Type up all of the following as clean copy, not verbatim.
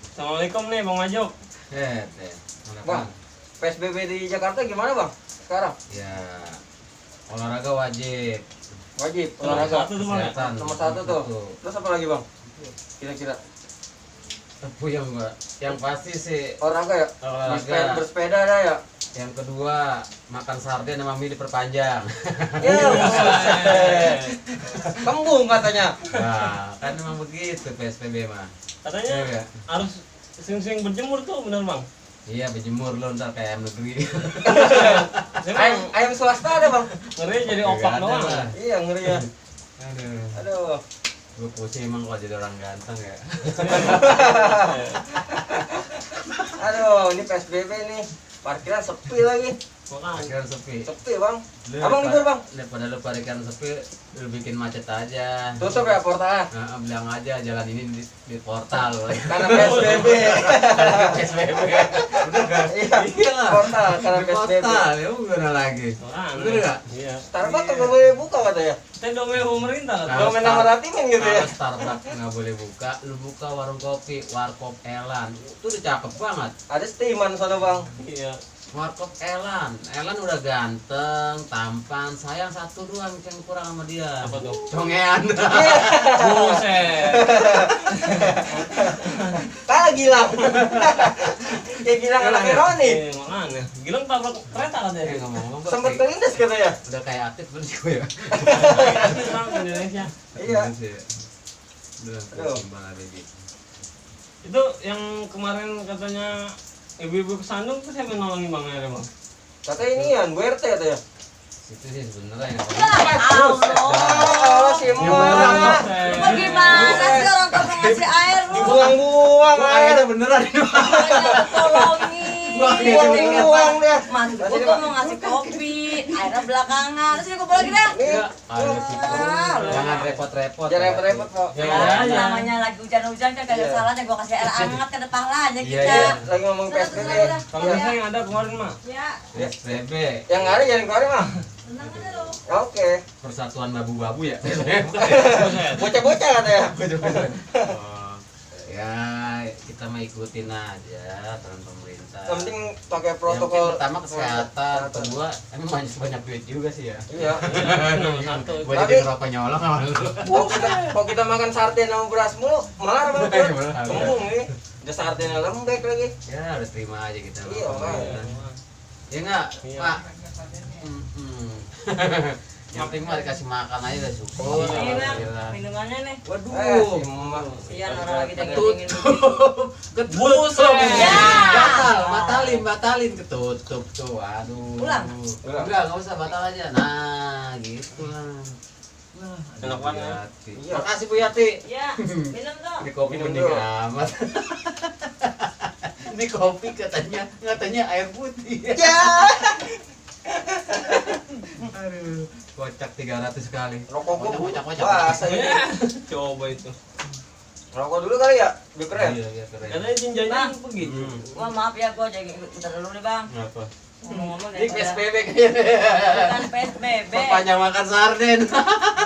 Assalamualaikum nih Bang Majok. Bang, PSBB di Jakarta gimana bang sekarang? Ya, olahraga wajib. Wajib Nomor olahraga. satu tuh, Bang, ya? Kesehatan, Nomor satu tuh. Terus apa lagi bang? Kira-kira Tepu yang pasti sih olahraga ya? olahraga. Bersepeda ada ya? Yang kedua, makan sarden sama mie diperpanjang. Ya, buset. Kembung katanya. Nah, kan memang begitu PSBB mah. Katanya Iya. harus sering-sering berjemur tuh, bener Bang? Iya, berjemur lo ntar kayak ayam negeri. Ayam swasta ada bang? Ngeri jadi opak Nggak ada doang. lah. Iya ngeri ya. Aduh, Aduh. gue pusing emang kalau jadi orang ganteng ya. Aduh, ini PSBB nih. Parkiran sepi lagi. Makanya. Akhirnya sepi. Sepi bang. Lu Abang daripada- libur bang? Daripada lu parkiran sepi, lu bikin macet aja. Tutup ya portalnya? Nah, bilang aja jalan ini di portal. Karena PSBB. PSBB. Udah kan? Iya lah. Portal karena Di PSBB. portal, ya gimana lagi? Makanya. Bener nggak? Iya. Starbucks nggak boleh buka katanya. Kita domain pemerintah kan. Nah, Domain nama Ratimin gitu ya. Kalau Starbucks nggak boleh buka, lu buka warung kopi, warkop Elan. Itu udah cakep banget. Ada steaman sana bang. Iya. Warkop Elan. Elan udah ganteng, tampan, sayang satu doang yang kurang sama dia. Apa tuh? Congean. Buset. Kalah Gilang. Ya Gilang anaknya Roni. Makanya. Gilang tabrak kereta katanya. Ngomong-ngomong, Sempet kelindas katanya. udah kayak aktif terus gue ya. Aktif Bang di Indonesia. Iya. Udah, Aduh. gimana lagi? Itu yang kemarin katanya ibu-ibu kesandung tuh siapa yang nolongin Bang akhirnya Bang? Katanya inian, Bu RT katanya. Itu sih sebenarnya yang Oh, si Emak. Kok gimana sih orang tua ngasih air lu? Dibuang-buang air. beneran ini. Tolongin. Dibuang-buang dia. Mas, gue mau ngasih kopi, airnya belakangan. Terus ini gue lagi dah. Nih. Jangan repot-repot. Jangan repot-repot kok. Ya, Ya, ya. namanya lagi hujan-hujan kan gak ada Iya. salahnya gue kasih air hangat ke depannya Iya, kita. iya. Lagi ngomong Terus, PSBB. terus, Kalau Iya. bisa yang ada kemarin mah. Ya, PSBB, Yang nggak ada jangan keluarin mah. tenang aja lo. Oke. persatuan babu-babu ya. Buset. Bocah-bocah katanya. Oh, ya kita mah ikutin aja aturan pemerintah. Yang penting pakai Yang protokol. pertama kesehatan, kedua emang banyak duit juga sih ya. Iya. Satu. Gua Tapi- jadi ngerokok nyolong sama lu. Kalau kita makan sarden sama beras mulu, malah bang. Iya, malah. Kembung nih. Ada sardennya lembek lagi. Ya harus terima aja kita. Iya, Pemerintah. makanya. Ya enggak, Iya. Pak. Yang penting mah dikasih makan aja udah syukur. Ini bang, Alhamdulillah. minumannya nih. Waduh. Si Emak. Iya, orang lagi dingin Ketutup. dingin begitu. Ketutup. Ya. Batalin ketutup tuh. Aduh. Ulang. Enggak usah batal aja. Nah, gitu lah. Wah, Enak Bu banget. Yati. Iya. Makasih Bu Yati. Ya, minum dong. Ini kopi Minum mending dulu. amat. Ini kopi katanya air putih. Ya. Aduh, kocak 300 kali. Rokok gua Kocak. basah ini. Coba itu. Rokok dulu kali ya, biar keren. Iya, keren. Katanya jinjanya Bang. begitu. Wah maaf ya, gue jadi bentar dulu nih bang. Apa? Ngomong-ngomong Ini daripada PSBB kayaknya. bukan PSBB. Perpanjang makan sarden.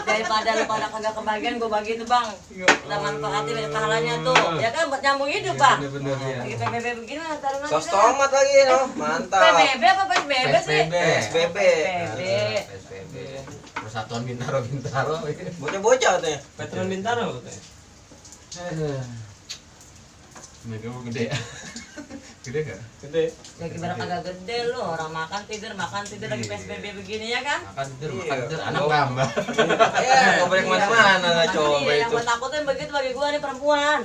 Daripada lu pada kagak kebagian gue bagi tuh bang. Kita manfaatin dari pahalanya tuh. Ya kan buat nyambung hidup bang. Bener-bener ya. Lagi PSBB begini mah taruh nanti Sos dah. tomat lagi no, mantap. PSBB apa PSBB sih? PSBB. PSBB. Persatuan Bintaro. Bocah-bocah katanya. Veteran Bintaro katanya. Aduh. Mereka mau gede ya? Gede gak? Gede. Ya gimana kagak gede lu, orang makan tidur lagi Iya. PSBB begini ya kan? Makan tidur, Iya. anak tambah. Ya, nggak boleh kemana-mana lah Makanya coba yang itu. gue takutin begitu bagi gua nih perempuan.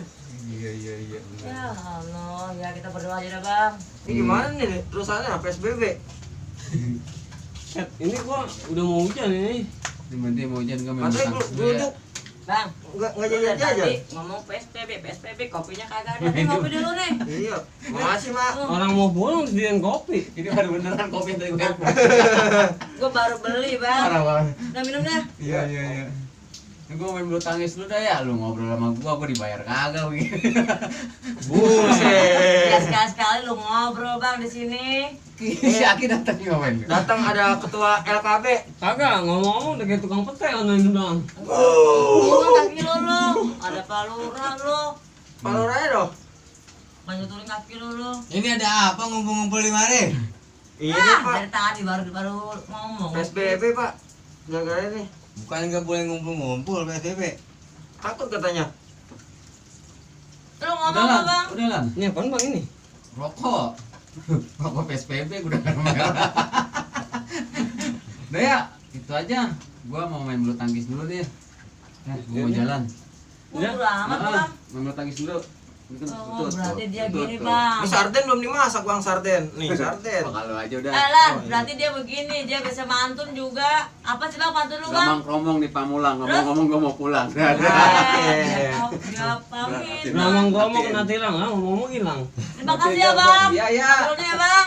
Iya. Ya bener. Allah, ya kita berdoa aja dah bang. Ini gimana nih terusannya PSBB? Ini gua udah mau hujan ini. Ini berarti mau hujan gak memang Katanya duduk Bang, nggak udah jajan-jajan. tadi ngomong PSBB, kopinya kagak ada. Nih ngopi dulu nih. Iya. Makasih mak. Orang mau pulang sediain kopi. Ini baru beneran kopi yang tadi gue. Gua baru beli bang. Parah banget. Udah minum dah. Iya. Ini gue main bulu tangkis dulu dah ya, lu ngobrol sama gua dibayar kagak begini. Ya Buset. sekali-sekali lu ngobrol bang di sini. Si Aki datang ngapain? Datang ada ketua LKB. Kagak, ngomong-ngomong udah kayak tukang pete online doang. Gua kaki lu, ada paluran lu. Palur aja dong. Banyak turun kaki lu. Ini ada apa ngumpul-ngumpul di mari? Ini Ah, Pak. dari tadi baru ngomong. PSBB Pak. Jaga ini. Bukan nggak boleh ngumpul-ngumpul PSBB. Takut katanya. Lu ngomong Udah apa, Lan, Bang? udah Lan. Ini apaan bang ini? Rokok. Rokok PSBB udah merah. Udah ya, itu aja. Gua mau main bulu tangkis dulu deh. Gua mau jalan. Mundur amat, Bang. Main bulu tangkis dulu. Ini kan Oh, berarti dia tuh, gini, tuh. Bang. Ini sarden belum dimasak Bang, sarden. Nih, sarden. Kalau aja udah. Lan, berarti dia begini, dia bisa mantun juga. Apa sih Bang pantun lu, Bang? Ngomong di Pamulang, ngomong-ngomong gua mau pulang. Dia pamit. Ngomong gua mau kena tilang, ngomong hilang. Terima kasih ya, Bang. Iya, iya. Turunnya ya, Bang.